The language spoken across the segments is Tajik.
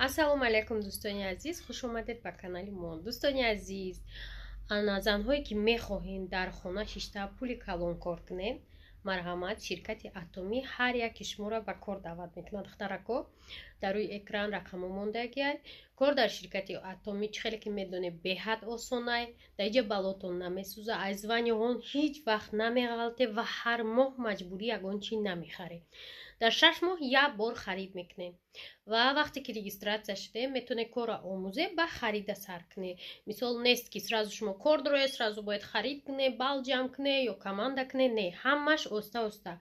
Ассалому алайкум, дӯстони азиз, хуш омадед ба канали мо. Дӯстони азиз, ана занҳое ки мехоҳем дар хона шишта пули калон кор кунем, марҳамат, ширкати Атомӣ ҳар яки шуморо ба кор даъват мекунад. Духтарако, дар рӯи экран рақамҳо мондагиай. Кор дар ширкати Атомӣ, чӣ хеле ки медонед, беҳад осонай. Дар иҷа балотон намесӯза, аз званиҳон ҳеҷ вақт намеғалте ва ҳар моҳ маҷбурӣ ягон чӣ намехаред. Дар 6 моҳ як бор харид мекунем ва вақте ки регистрация шудем, метавонед корро омӯзе, ба харида сар кунед. Мисол, нест ки сразу шумо кор дороед, сразу бояд харид кунед, балл ҷамъ кунед ё команда кунед. Не, ҳамаш оста оста.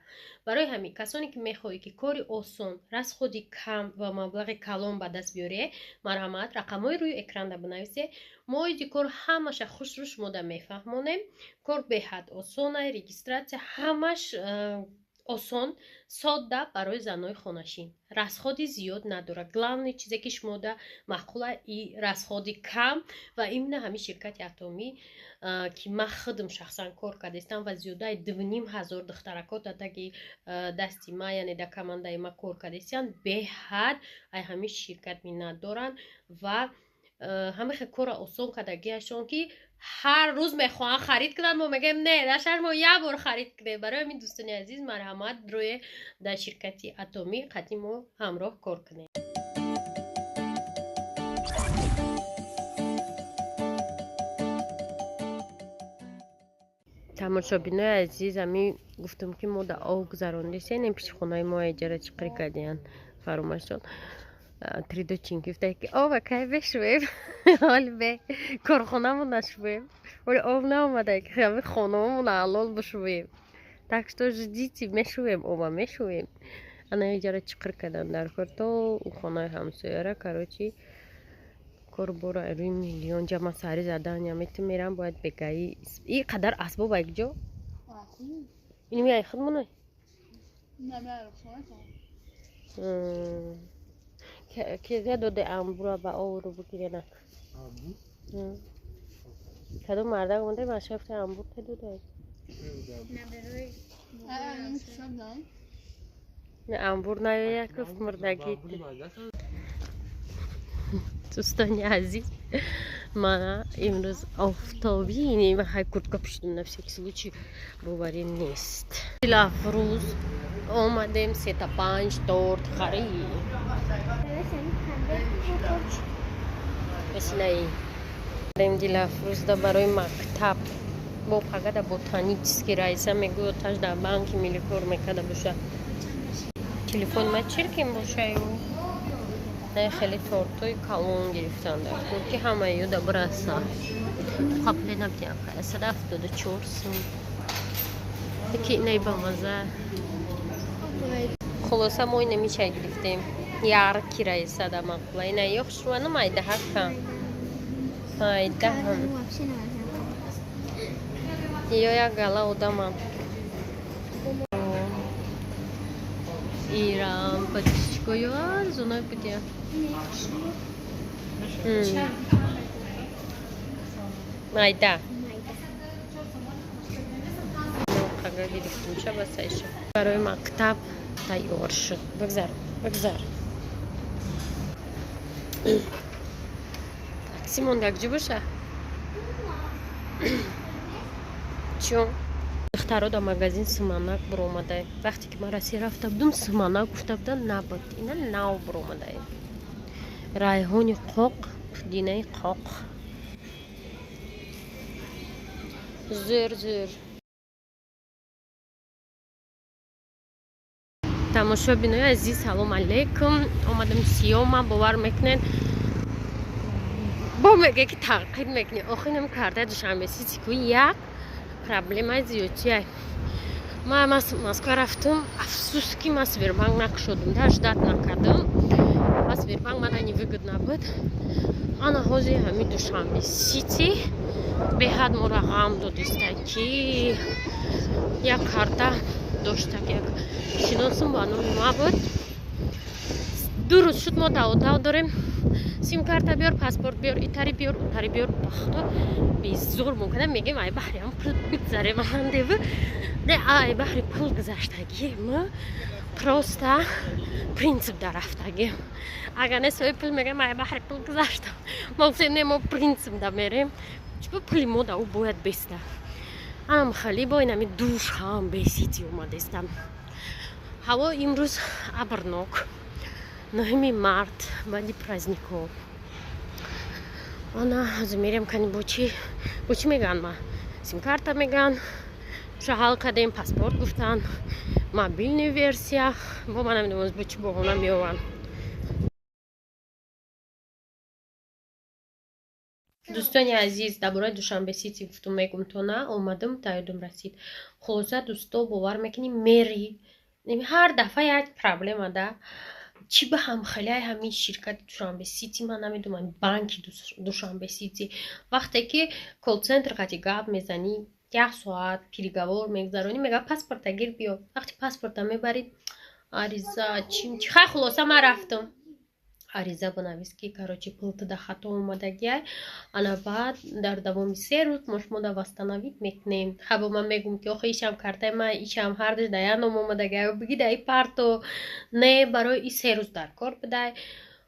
Барои ҳамин, касоне ки мехоҳед ки кори осон, расходи кам ва маблағи калон ба даст биёред, марҳамат, рақамҳои рӯи экранда бинависед. Мо оиди кор ҳамаша хушрӯ шумода мефаҳмонем. Кор беҳад осонай, регистрация ҳамаш осон, содда, барои занои хонашин, расходи зиёд надорад. Главный чизе ки шумода маъқула и расходи кам. Ва именно ҳамин ширкати Атомӣ, ки ман худам шахсан кор кардастам ва зиёдаи 2500 духтарако дар таги дасти ма, яъне дар командаи ма кор кардастиянд, беҳад ай ҳамин ширкат миннат доранд ва ҳамихе корро осон кардагиашон, ки ҳар рӯз мехоҳанд харид кунанд, мо мегӯем не, дар 6 моҳ як бор харид кунем. Барои ҳамин, дӯстони азиз, марҳамат, рӯе дар ширкати Атомӣ қатъи мо ҳамроҳ кор кунем. Тамошобинои азиз, ами гуфтам ки мо да ов гузарондисен, ин пиши хонаи мо иҷара чиқри кардиян, фаромашон тридочин гуфта ки ова кай бешувем, ҳоли бе корхонамон нашувем, оли ов наомада ки ҳами хонаомон ҳалол бишувем. Так что ждите, мешувем, ова мешувем. Ана иҷара чиқир кардан дар кор то хонаи ҳамсояра. Короче, корбора рӯи миллион ҷама сари задания мету мерам, бояд бегаи и қадар асбоб якҷо ин миай худмонай. Кезя доде амбура ба овру бигиренак, кадом мардак омада машафта амбур те дода. Амбур наёяк, гуфт мурдагӣ. Дӯстони азиз, мана имрӯз офтобӣ, хай куртка пӯшидам на всякий случай, боварӣ нест. Дилафрӯз омадем сета панҷ торт харид. Василаи Дилафрӯзда барои мактаб бо пагада ботанический раиса мегӯё таш дар банки милли кор мекарда боша. Телефони ма чиркин бошаю. Не, хеле тортои калон гирифтан дар кор, ки ҳамаи ё да бираса. Қабле набдиям, 174 сум ки инай бамаза. Хулоса, мо инами чай гирифтем, ярки раиса да мақула. Ина ё хушрӯану майдаҳакам, майдаҳам ё як гала одамам. Ирам подписчикоё арзоной будия. Майда қага гирифтем, ча басайша барои мактаб тайёр шуд. Бигзар, бигзар, такси монда, якҷо боша. Чун духтаро дар магазин суманак буромадай. Вақте ки ман Россия рафта будум, суманак гуфта будан набуд, ина нав буромадай. Райҳони қоқ, пудинаи қоқ, зӯр зӯр. Тамошобинои азиз, салом алейкум. Омадам сиёма, бовар мекунед, бо меге ки танқид мекунӣ. Охинам карда Душанбе Сити ку як проблемаи зиёдчиай. Ма Москва рафтум, афсӯс ки ма Сбербанк накушодум, да ждать накардам, ма Сбербанк мана невыгодно буд. Ана ҳозир ҳамин Душанбе Сити беҳад моро ғам додиста, ки як карта доштак, як шиносум ба номи ма буд. 2 рӯз шуд, мо даводав дорем: сим-карта биёр, паспорт биёр, итари биёр, утари биёр. Ба худо, безор мумкина. Мегем, ай баҳри ҳам пул бигзарем, андеву не, ай баҳри пул гузаштагӣ ма. Просто принцип дар рафтагӣ. Агар не соҳиби пул мегӯям, ай баҳри пул гузаштам. Мо гуфтем, не, мо принцип да мерем, чӣ пули мо да ӯ бояд беста. Анам хали бо инами Душанбе Сити омадестам. Ҳаво имрӯз абрнок, 9 март, баъди праздникҳо. Ана ҳозир мерем, кани бо чӣ, бо чӣ мегӯянд, ма симкарта мегӯянд, ша ҳал кардем, паспорт гуфтанд, мобильный версия, бо ман намедонам бо чӣ баҳона меованд. Дӯстони азиз, дар бораи Душанбе Сити гуфтум, мегум то на омадам, та ёдум расид. Хулоса, дӯсто, бовар мекунӣ, мери ҳар дафъа як проблема да. Чӣ ба ҳамхелияи ҳамин ширкати Душанбе Сити, ман намедонам, банки Душанбе Сити. Вақте ки колл-центр қати гап мезанӣ, як соат переговор мегузаронӣ, мега паспорта гир биё. Вақти паспорта мебарӣ, ариза чим чи. Хай, хулоса, ман рафтам, ариза бинавис, ки короче, пултуда хато омадагиай. Ана баъд дар давоми 3 рӯз мо шумо да восстановить мекунем. Хабо ман мегум, ки охи ишам картаи ман, ишам ҳардуш дар як ном омадагиай, биги даи парто не, барои и 3 рӯз дар кор бидай.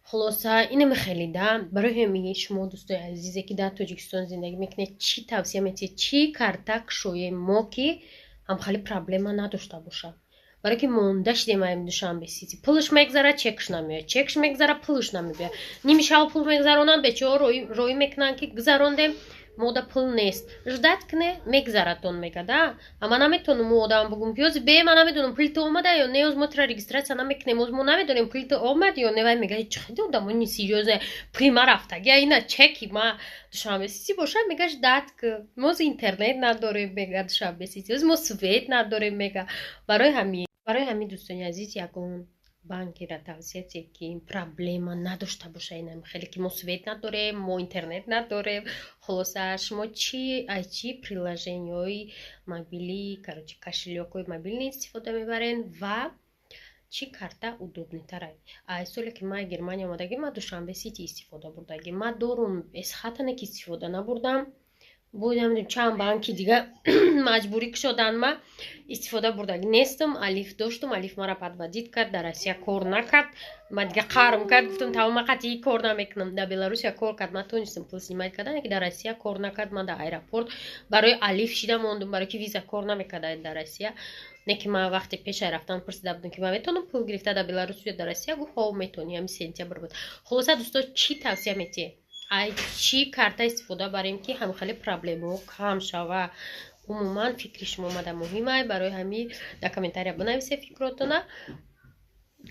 Хулоса, инаме хеле да. Барои ҳамин шумо, дӯстои азизе, ки дар Тоҷикистон зиндагӣ мекунед, чӣ тавсия метиҳед, чӣ карта кушоем мо, ки ҳамхали проблема надошта бошад? Барое ки монда шидем аем Душанбе Сити. Пулш мегзара, чекш намеояд, чекш мегзара, пулш намебиёяд. Ними шав пул мегзаронанд, бечоҳо роӣ мекунанд, ки гузарондем, мода пул нест, ждать кне, мегзаратон мегада. А ман наметонам ӯ одам бугум, ки ози бе ман намедонам пули ту омада ё не, оз мо тира регистрация намекунем, оз мо намедонем пули ту омад ё не. Вай мега, чӣ хеле одамо несерьёзне, пули ма рафтаги, ина чеки ма. Душанбе Сити боша, мега ждать ки, мо интернет надорем, мега Душанбе Сити, оз мо свет надорем, мега. Барои ҳамин, дӯстони азиз, ягон банкера тавсия тиҳед, ки проблема надошта боша, инам хеле ки мо свет надорем, мо интернет надорем. Хулоса, шумо чӣ, аз чӣ приложениҳои мобилӣ, короче, кошелёкҳои мобильный истифода мебарен ва чӣ карта удобныйтара? Аз соле ки ман Германия омадагӣ, ман Душанбе Сити истифода бурдагӣ. Ман дорум эсхатане, ки истифода набурдам. Будам чанд банки дига маҷбурӣ кушодан, ма истифода бурдагӣ нестам. Алиф доштум, Алиф мара подводить кард, дар Россия кор накард, ма дига қарм кард, гуфтам, тамом, ма қатъи кор намекунам. Дар Беларусия кор кард, ман тонистам пул снимать кардан, ки дар Россия кор накард. Ман дар аэропорт барои Алиф шида мондум, барои ки Виза кор намекард дар Россия. Не ки ман вақте пешай рафтан пурсида будам, ки ман метавонам пул гирифта дар Беларусия, дар Россия, гуфт, ҳо, метавонӣ. Ҳами сентябр буд. Хулоса, дӯсто, чӣ тавсия метиҳед, ай чӣ карта истифода барем, ки ҳамхеле проблемаҳо кам шава? Умуман, фикри шумо омада муҳимай. Барои ҳамин дар комментария бинависе фикротона.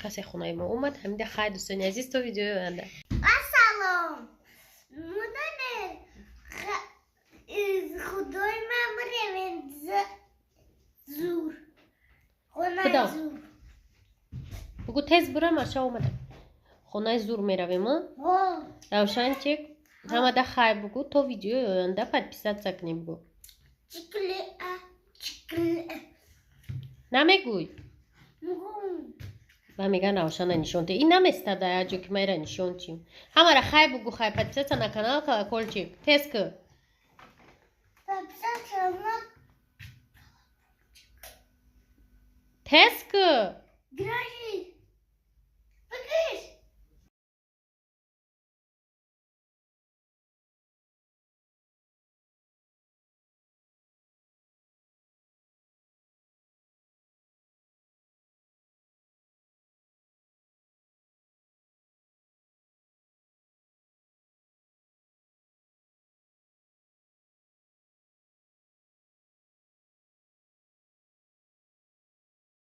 Касе хонаи мо омад, ҳамида. Хай, дӯстони азиз, то видеои оянда. Ассалом. Мудане худои ман миревем зур. Хонаи Кудо? зур. Бугу, тез бурам, аша омада, хонаи зур меравем, а? Ҳо. Равшанчик, ҳамада хай бугу, то видеои оянда, подписаться кунем, бугу. Чикли а чикли. Намегӯй? Мгум. Ва меган, Равшана нишон те, ин наместада яҷо, ки майра нишон чим. Ҳамара хай бугу, хай, подписаться на канал, колокольчик, тез ки. Подписаться на Тез ки. Гражи. Покажи.